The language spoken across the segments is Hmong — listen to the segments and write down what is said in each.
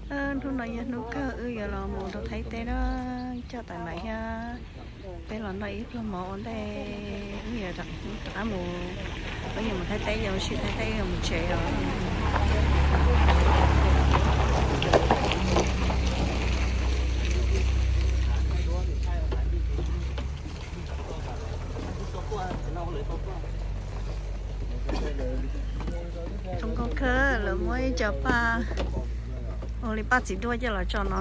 Hnub no yog hnub kawg wb yuav los mus rau Thaib teb na, coj Tam Maiv thiab peb los noj ib pluag mov ua ntej, wb yuav rov qab mus, wb yuav mus Thaib teb, yuav mus si Thaib teb, wb yuav mus tsev os. Zoo nkauj kawg, lawv muab ib co paj ua li paj txiv duaj coj los tso no.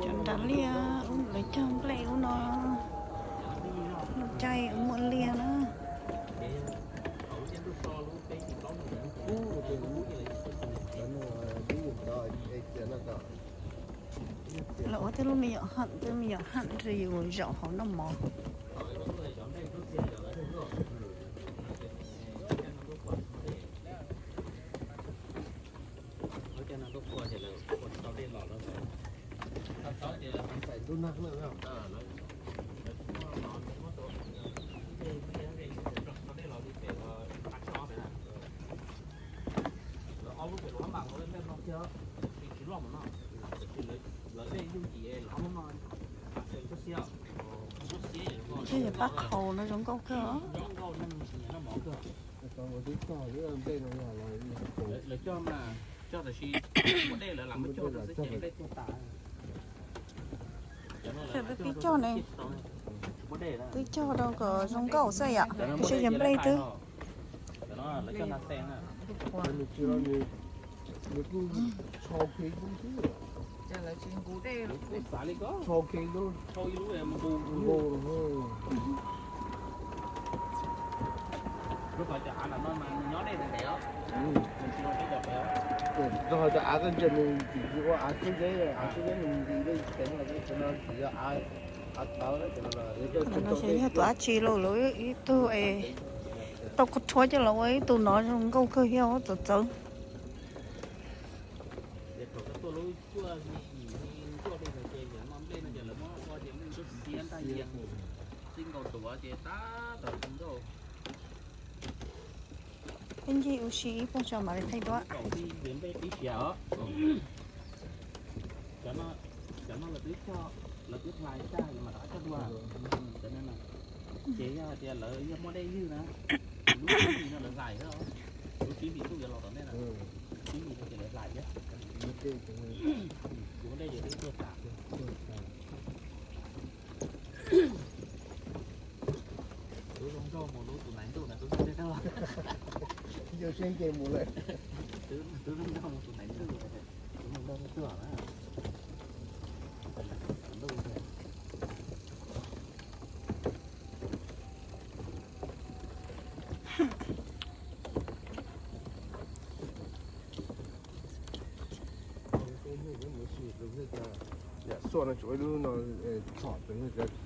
Cov nram liaj ub, lawv cog nplej ub no, lub caij muaj liaj na. Lawv ua tej lub me nyuam hawm, tej me nyuam hawm rau yus zaum hauv noj mov. Thiab yog paj qhaus no zoo nkauj kawg. Twb pib cog ne, twb cog rau kom zoo nkauj xwb yom, seb yog nplej twg. Txog cov av koj ntsia nws tsis ua av xwb zeb, av xwb zeb nws nti dej tseev los cov no tsis yog av, av tawv. Yog tus dab tsi los lawv ib tug es tau kua rhuab coj los ua ib tug no zoo nkauj kawg thiab txawv txawv. Peb ncig ua si ib pliag tso mam li thaij duab. Cov no lawv twb cog, lawv twb hlais tag mas rov qab cog dua. Ces yog hais tias lawv yog muaj dej ywj na, lub tsib hlis no lawv hlais xwb, lub tsib hlis ntuj yuav los tom ntej na, tsib hlis no ces lawv hlais thiab. Kuv muaj dej ces twb tuaj tas. Tub zoo nkauj mus lub tus naiv ntuj na, tub zoo nkauj mus lawm. Tub zoo nkauj mus tus naiv ntuj, tus zoo nkauj tuaj na. Yam xuaj no tsuav ib lub no txhom thaum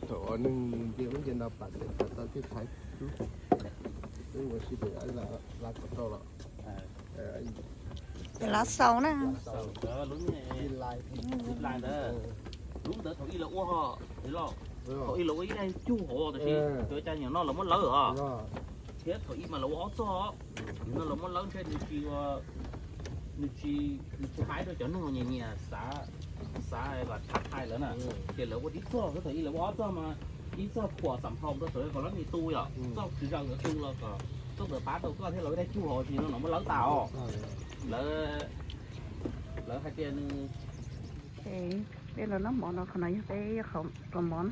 neeg nce ub nce no pas tes pas taw thiaj thaiv lub. Wb ua si pem lav kom tau los. Pem lav xaus na. Lub ntawd thaum ib lawv ua ho, thaum ib lawv ua ib daig cug hauv tab sis cov cas nyam no lawv muab lawv os. Thiab thaum ib mas lawv ua ob txog, nim no lawv muab lawv ntshe nws tsis, nws tsis, nws tsis haib rau cov neeg uas nyiam nyiam xav, xav kom thab thai lawv na. Ces lawv ua tib txog, thaum ib lawv ua ob txog mas ib txog phuam xam phom rau sawv kom lawv nim tu yom, txog tsis zaws ntawd tu los kom txog ntawd pab tau koj thiab lawv ua daig cug hauv tsis no no muab lawv tas os. Lawv, lawv hais tias nws Peb los noj mov no, qhov no yog peb qhov mov na.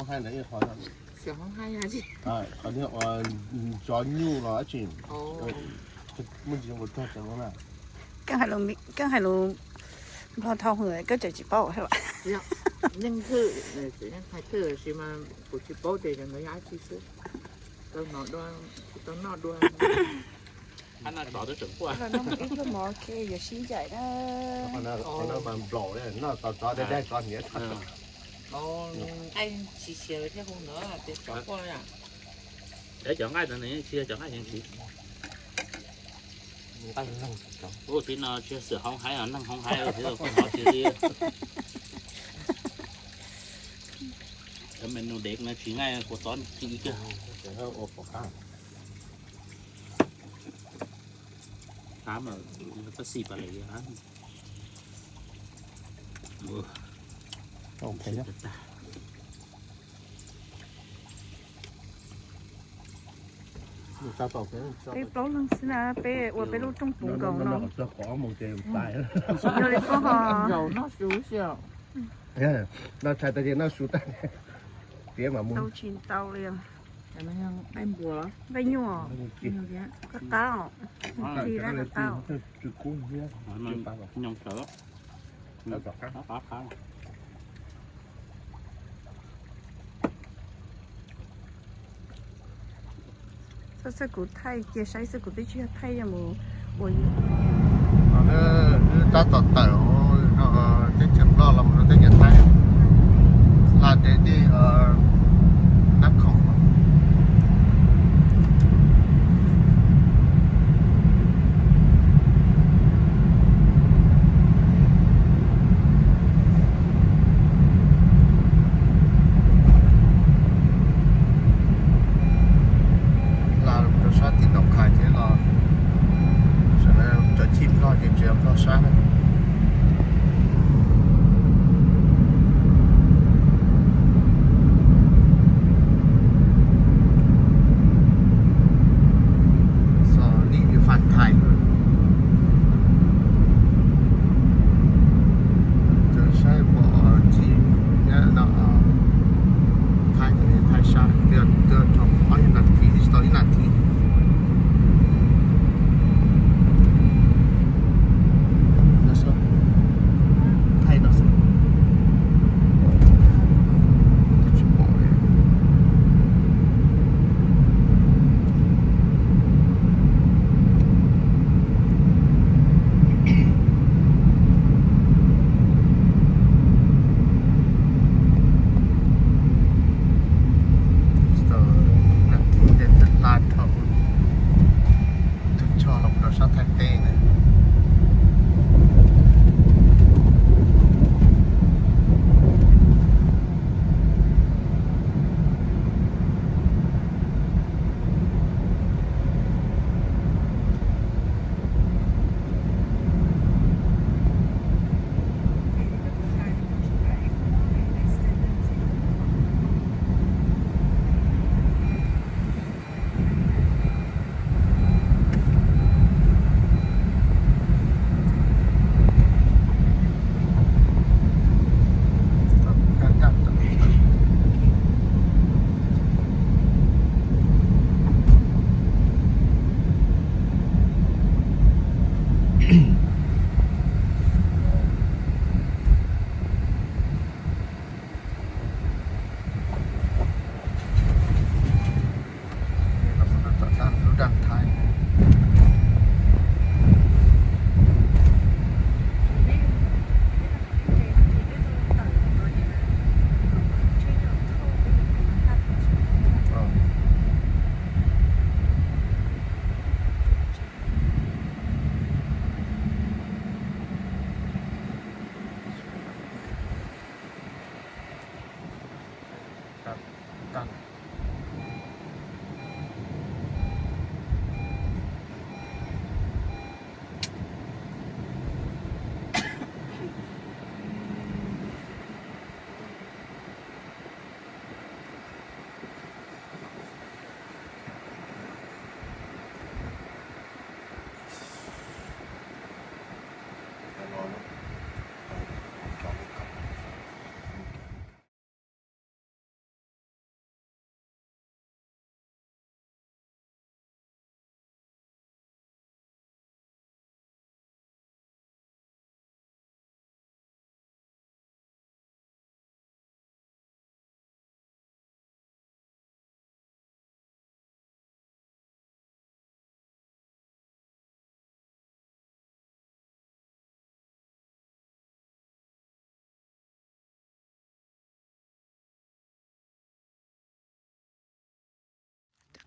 hoob haib ntawd ib qho. Qhov niag uas cov nyuj los dab tsi. Muaj ntsis zoo tag tseem na. Koj hais lus Nplog dhau hwv koj tseem tsis paub thiab. Yeej hais thwj tab sis mas kuv tsis paub tias cov ntawd yog dab tsi xwb. Tau hnov dua, tsis tau noj dua. Qhov no tsov twb tseem quaj. Ib pluag mov yuav sib ncaim na. Qhov no mas nplaum, noj tau tsov dai dai tsov hniav. Nqaij tsis siav thiab hu ntawd tias tsov quaj. Es cov nqaij ntawd nws yeej tsis yog cov nqaij tseem siv. Ua txiv no tsis yog xwm hoob haiv, neeg hoob haiv, txiv no tsis li. Cov menu dev no tsis nqaij kua txob ci kiag. Qab mas tab xis pas lawm. Peb plaub leeg xwb na, peb ua peb lub rooj puv nkaus no. Yog li koj ho noj su tag, tiav mas mus. Tsis tau li. Nqaij nyuj, qab qab os. Tig dab qab qab. Txhob xav kuv thaij cia saib xwb, kuv twb tsis yog thaij, yog mus ua. Wb tab tom tawm teb chaws Nplog los mus rau teb chaws Thaib, hla dej dej Nab Khoom. Hla rau sab tim Noo Khai thiab los, sawv daws cov chij Nplog ces tsis yog Nplog sab na.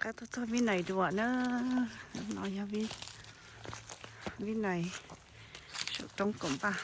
Qab tuaj txog Vib Nais dua na. No yog Vib Nais saum roob Kaum Npaj.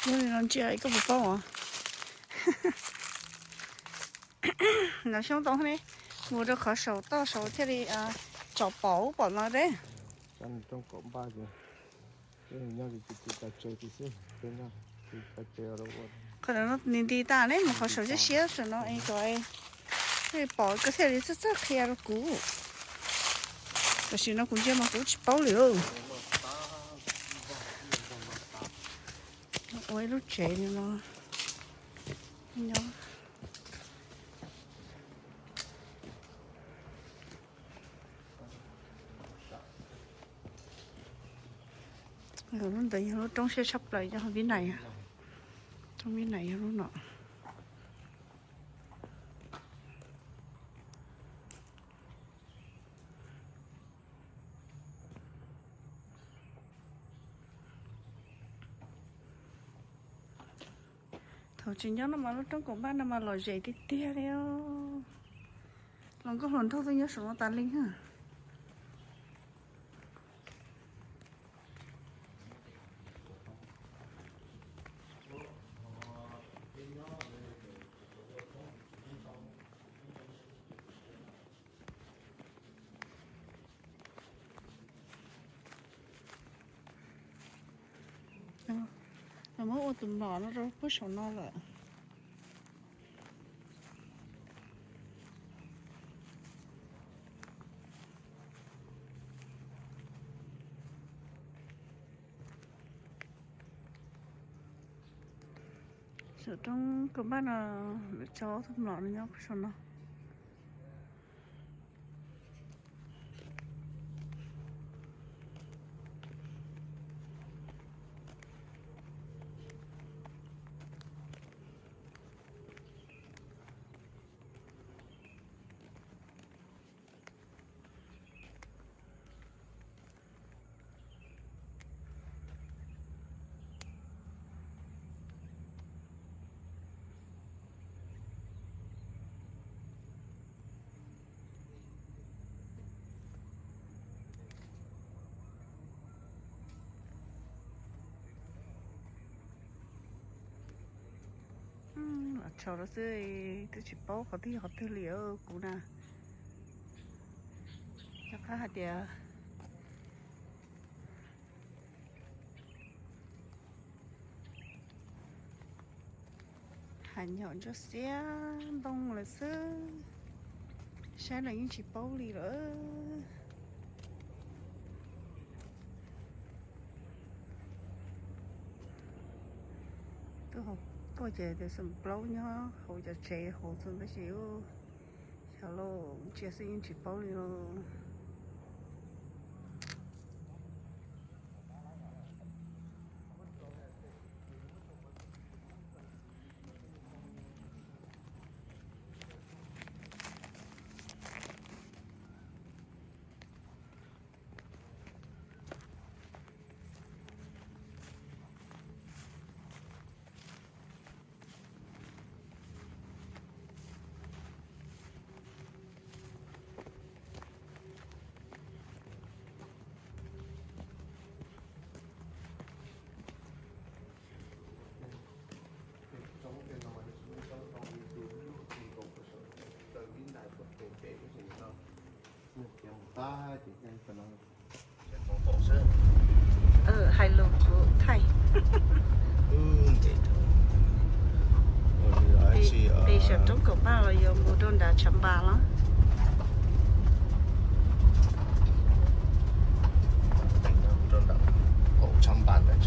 Yog li no ntsia koj puas paub os? Nov xyoob tau ne, mus rau qhov saum toj saud thiaj li tsom pom ub pom no deb. Qhov no nti nti tas ne, mus qhov saum siab siab saum no es kom pom koj thiaj li txawj txawj qhia rau kuv. Tam sim no kuv ntsia mas kuv tsis paub li. Ua ib lub tsev no nyob. Lub ntawd yog lub roob siab tshaj plaws nyob Vib Nais. Roob Vib Nais yog lub no. Thaum tsis nyob no mas lub roob Kaum Npaj no mas lom zem tiag tiag li. Hluas nkauj hluas nraug tuaj nyob saum no tas li na. Los muab ua tus mlom no rau puag saum no lawm. Saum roob Kaum Npaj no lawv tso tus mlom no nyob puag saum no. Los tshau lawm xwb, twb tsis paub qhov twg yog qhov twg li kuv na. Rov qab hais tias hav nyom ntsuab xiab ntoo lawm xwb, saib los yeej tsis paub li lawm. Tuaj ces tias xeem plaub nyob hauv cov tsev hauv txog tab sis xyov lauj, ntsia xwb yeej tsis paub li lauj. Hais lus kuv thaij. Cov roob Kaum Paj los yuav mus rau nram Tshav Npas los. Rau nram Kaum Tshav Npas ntawd.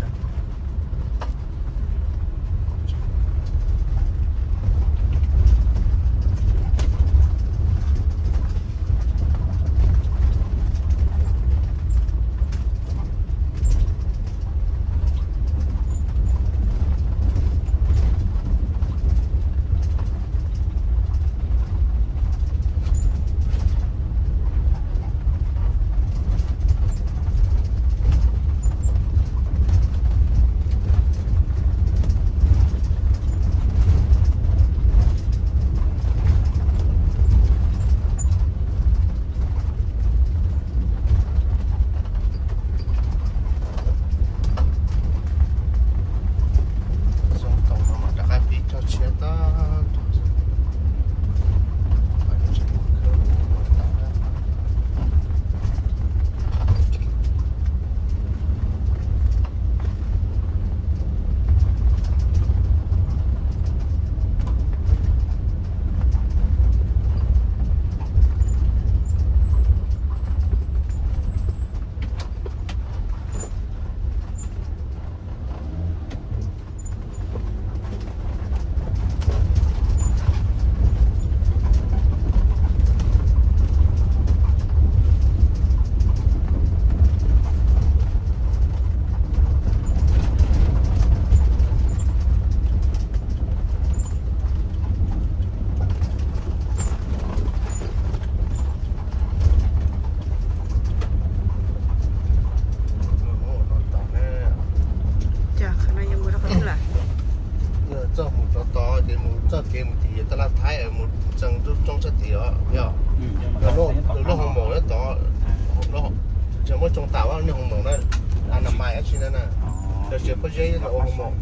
Zoo tau no mas rov qab pib cog tshiab tag. Cas qhov no yuav mus rau qhov twg lawm? Txoj mus rov tod ces mus txoj kev mus tim Tab Laj Thaib mus txees roob sab tim os, yog lub hoo maum nyob tod, tseem muab tsoo tas nej hoo maum na, a na mais dab tsi na na, los tseem pob zeb ua hoo maum.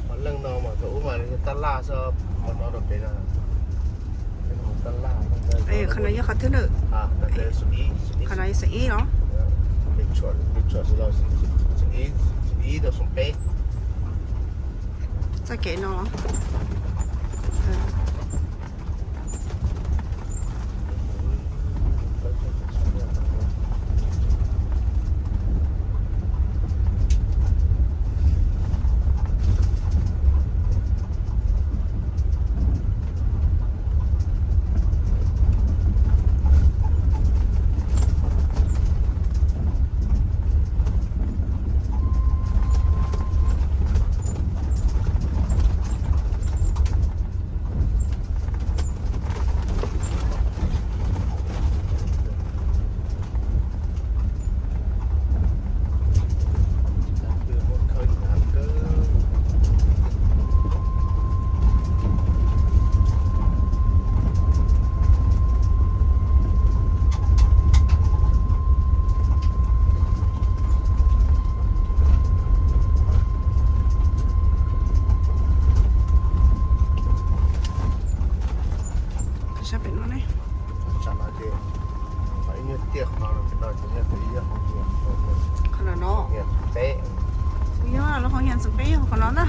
Qhov leej no mas thaum ub mas yog Tab Laj xwb, qhov no rau pem no. Qhov no yog qhov twg na? Qhov no yog xeem ib los? Txoj kev no los? Sab pem no ne. Qhov ib nyuag tiaj qhov no, qhov no no. Kuv yog lub hoo hias xeem peb yog qhov no ntag.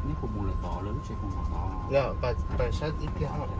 Neb puas mus lawm tod, lawv lub tsev puas mus tod? Pais saib ib pliag.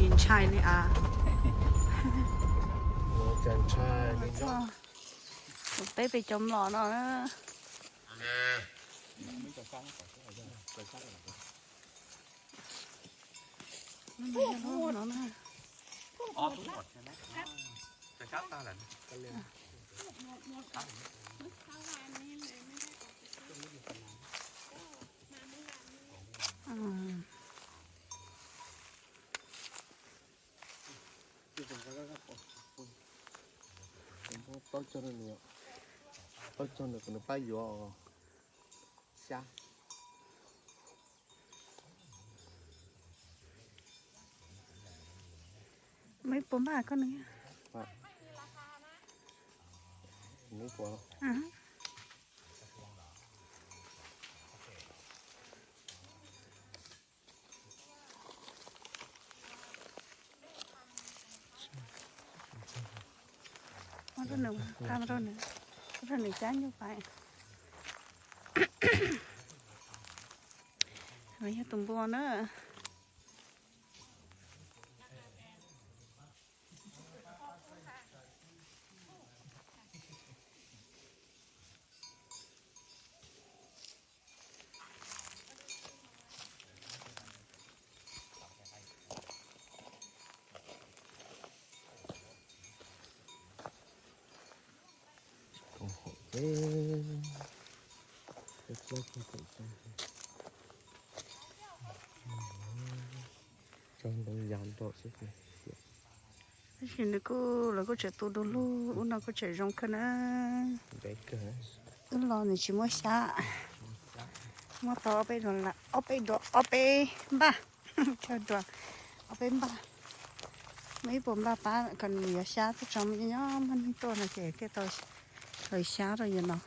Ntshai li as. Tus peb pem cov mlom no na. Taub cog, taub cog nws kom nws pab yuav xyab. Muaj ib puas npaj koj nws. Muab rau nws, rau nws, rau nws cab nyuj pais. Yog tus npua na. Tab sis nws kuj, lawv kuj tseem tu du lug, ub no kuj tseem zoo kawg na. Ub los nws tsis muaj xyab, muab tau ob peb duas, ob peb duas, ob peb npaj, chaw duas, ob peb npaj. Muaj ib puas npaj pab kom nws yuav xyab, twb tso nyob nyob muaj neeg tuaj no ces thiaj tau hlawv xyab rau yus no.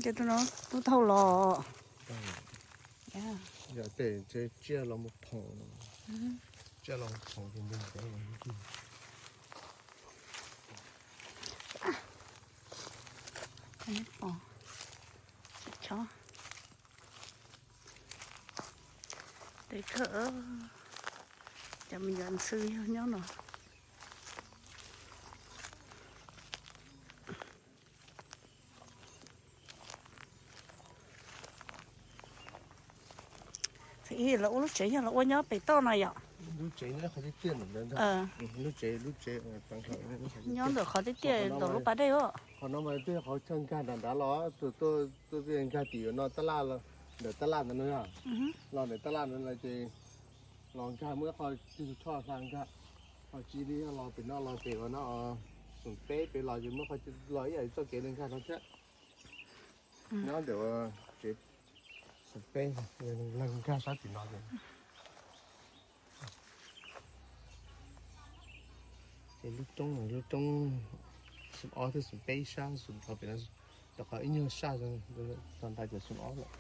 Ces tus no tub thaum los. Yog tej tsiaj los mus phoom, tsiaj los mus phoom ces ntev ntev. Tes kawg, cov me nyuam ntxhw yog nyob no. Lawv ua lub tsev yog lawv ua nyob pem toj no yom? Lub tsev nyob qhov tiaj tiaj ntawd, lub tsev, lub tsev nyob ntawm qhov tiaj tiaj ntawm lub pas dej os. Qhov no mas twb yog qhov chaw nkag nram nrad los, tuaj nkag tim no tab laj, ntawm tab laj ntawd no, los ntawm tab laj ntawd no ces los nkag muaj ib qho tig choj hla nkag, ho cia li los pem no los pem ua no, xoom peb pem los ces muaj qhov los ib yam txoj kev nkag no thiab. Nyob ntawm tsev xoom peb, nkag sab tim no. Ces lub roob, lub roob xoom ob thiab xoom peb ib sab, xoom qhov pem no, rau qhov ib nyuag saj, tag nrho ces xoom ob lawm.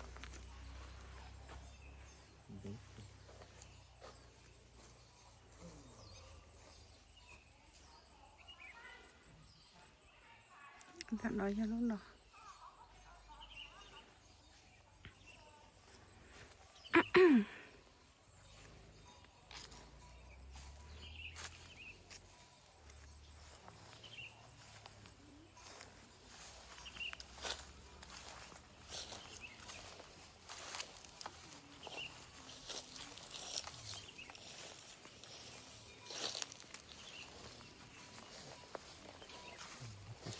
Ntawm no yog lub no.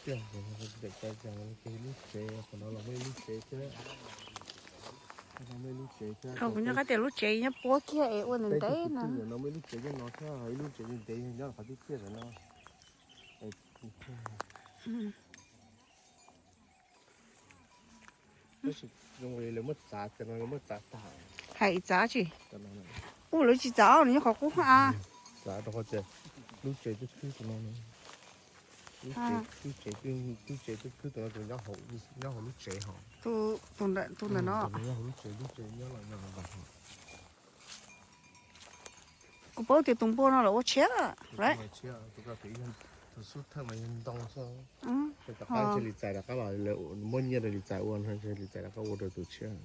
Tiag, ntawm cov lub tsev, qhov no los muaj ib lub tsev thiab. Kuv nyob qab tias lub tsev nyob puab kiag es ua ntev ntev no. No muaj ib lub tsev nyob no thiab, ib lub tsev ntev ntev nyob qhov tiaj tiaj ntawm no. Tab sis zoo li lawv muab txav, cov no lawv muab txav tag. Hais txav tsis? Ua lawv tsis txav, nws nyob qhov qub a. Txav rau qhov tias lub tsev twb khwb tus no, lub tsev, lub tsev twb khwb tus no, tus nyob hauv lub tsev hos. Tus ntawm no nyob hauv lub tsev, lub tsev nyob los nyob ntawd. Kuv paub tias tus npua no lawv ua tshiab lawm. Xub thawj mas yog ntoo xwb. Rov qab ntshe Lis Txais rov qab los, muab nyiaj rau Lis Txais ua no, ntshe Lis Txais rov qab ua rau tus tshiab.